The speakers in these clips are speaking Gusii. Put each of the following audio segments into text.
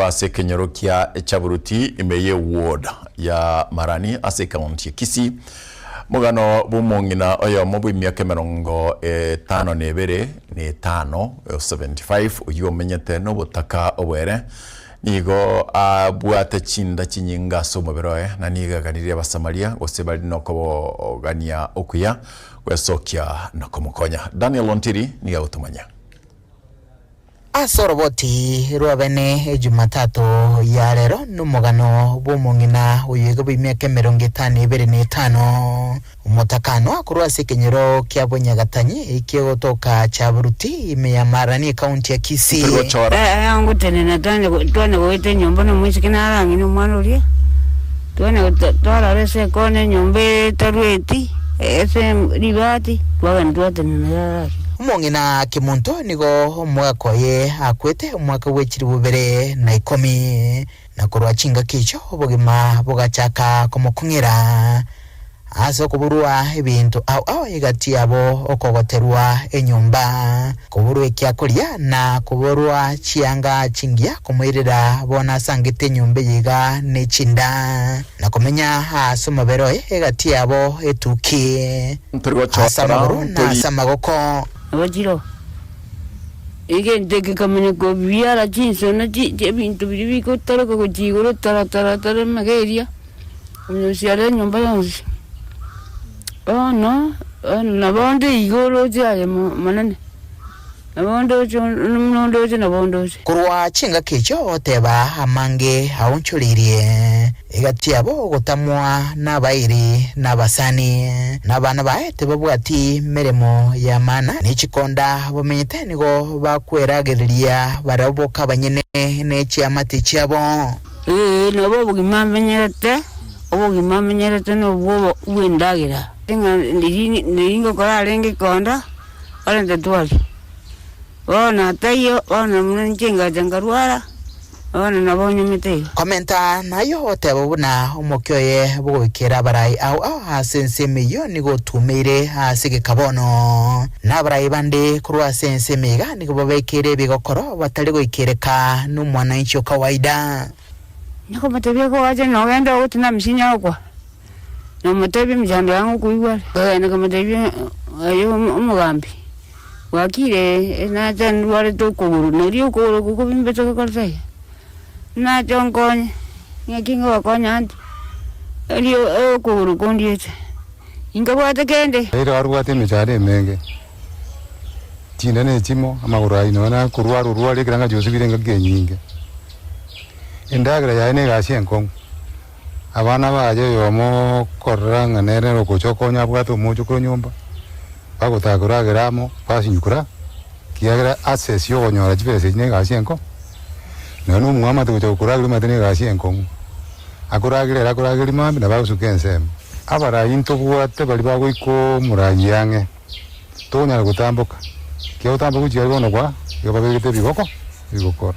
Korwa ase ekenyoro kia Chaburuti ime ye ward ya Marani ase ekaunti ya Kisii, Omogano bw'omong'ina oyomo bw'emiaka 52 na etano, 75, oyio omenyete nobotaka oboere, nigo abwate chinda chinyinge ase omobere oye, na nigo aganirie Abasamaria gose bare nokobogania okuya gwesokia na komokonya. Daniel Ontiri nigo agotomanya. Ase oroboti rw'abene Ejumatatu ya rero nomogano bw'omong'ina oyo iga bw'emiaka 52, omotakanwa korwa ase ekenyoro kia Bonyagatanyi ekegotoka Chaburuti ime ya Marani ekaunti ya Kisii. Tori gochora. Aya ngotenena twane goeta enyomba na omoiseke narang'ina omwana oria, twane twarara ase ekona enyomba etarueti ase ribati, twagenda twatenena yarara aria. Omong'ina Kemunto nigo omogaka oye akwete omwaka bwe chilifu bibere na ikomi, na korwa chingaki echio obogima bogachaka komokong'era ase okoborwa ebinto ao ao egati yabo okogoterwa enyomba, koborwa ekiakoria na koborwa chianga chingiya komoirera bono asangete enyomba eye iga ne chinda, na komenya ase omobere oye egati yabo etuki. Ntori Ase gochora, amagoro na ntori. ase amagoko. Nabo chiroo. Egento eke kekamanya kobiara chinsona chi ebinto biria bigotaroka gochia igoro tara tara tara emega eria, onyosiare enyomba yonsi. Bono, bono nabo onde igo oroche aye mo monene. Nabo ndoche buna ondoche nabo ndoche. Korwa chingaki echio oteba amange aonchoreirie egati yabo ogotamwa nabairi na abasani, na abana baye tibabwati meremo y'amana, ne chikonda bamenyete nigo bakweragereria barabwo boka abanyene ne chiamate chiabo. Ee, nabo obogima amenyerete, obogima amenyerete nobwo bw'endagera. Ng'a riria riria ngokora arenge konda. Orente twaria. Bono taiyo, bono buna inche ngacha nkarwara, bono nabo onyomete iga. Komenta nayio oteba buna omokia oye bogoikera abarai ao ao ase ensemo eyio nigo otumeire ase egeka bono. Na abarai bande korwa ase ensemo iga nigo babekeire ebigokoro batari goikereka nomwananchi o kawaida. Nyakomotebia koacha nogende ogotina misinya okwa. Namotebia emechando yane okoigwa are. Nkagenda nkamotebia aye omogambi, bwakire nacha ndwarete okogoro, nario okogoro oko kobimbete gokorete iga, nacha onkonye, ng'aki ngogokonya ante, erio okogoro kondiete, ninkabwate kende. Ere arwate emechando emenge, chinda ne echimo, amagoro ayio nonya nakorwara orware ekeranga chiosibire engaki enyinge. Endagera yaye na egasi enkong'u. Abana baye oyomo okorora ng'a nere ogocha okonya abwate omochokoro nyomba, bagotaka koragera amo, basinyukura, ekiagera access ya okonyora chibesa echi na egasi enko, nonya na omwamate gocha gokorageria omanyete na egasi enkong'u, akoragera ere akorageria mambia nabo agosuka ensemo. Abarai ntobwate baria bagoika omorai ang'e, tokonyara gotamboka, ekiagera gotamboka gochia aria bono kwa, igo babegete ebigoko, ebigokoro,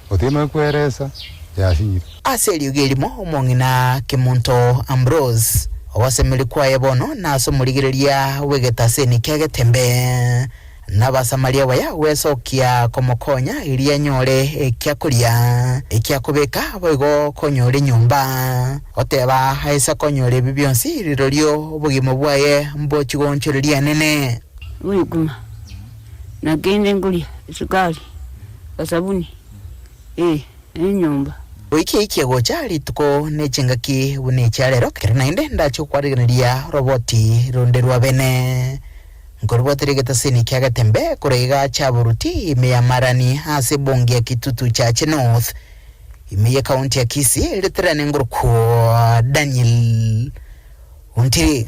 otiemire kweresa, yasinyire. Ase eriogi erimo omong'ina Kemunto Ambrose, ogosemeria kwaye bono nase omorigereria bw'egetaseni kia Getembe, na Abasamaria abaya gwesokia komokonya erio anyore ekiakoria, ekiakobeka boigo konyora enyomba. Goteba aise konyora ebi bionsi rirorio obogima bwaye mbochie goonchoreria enene. Obokima, na kende nkoria, esukari, esabuni, ee. Enyomba. Goika eikie gocha rituko ne chingaki buna echia rero, ekero naende ndache gokwarigereria roboti ronde rwa bene. Nkorobotera egetaseni kia Getembe korwa iga Chaboruti ime ya Marani ase ebunge ya Kitutu Chache North ime ye county ya Kisii, ritirane ngorokwo Daniel Ontiri.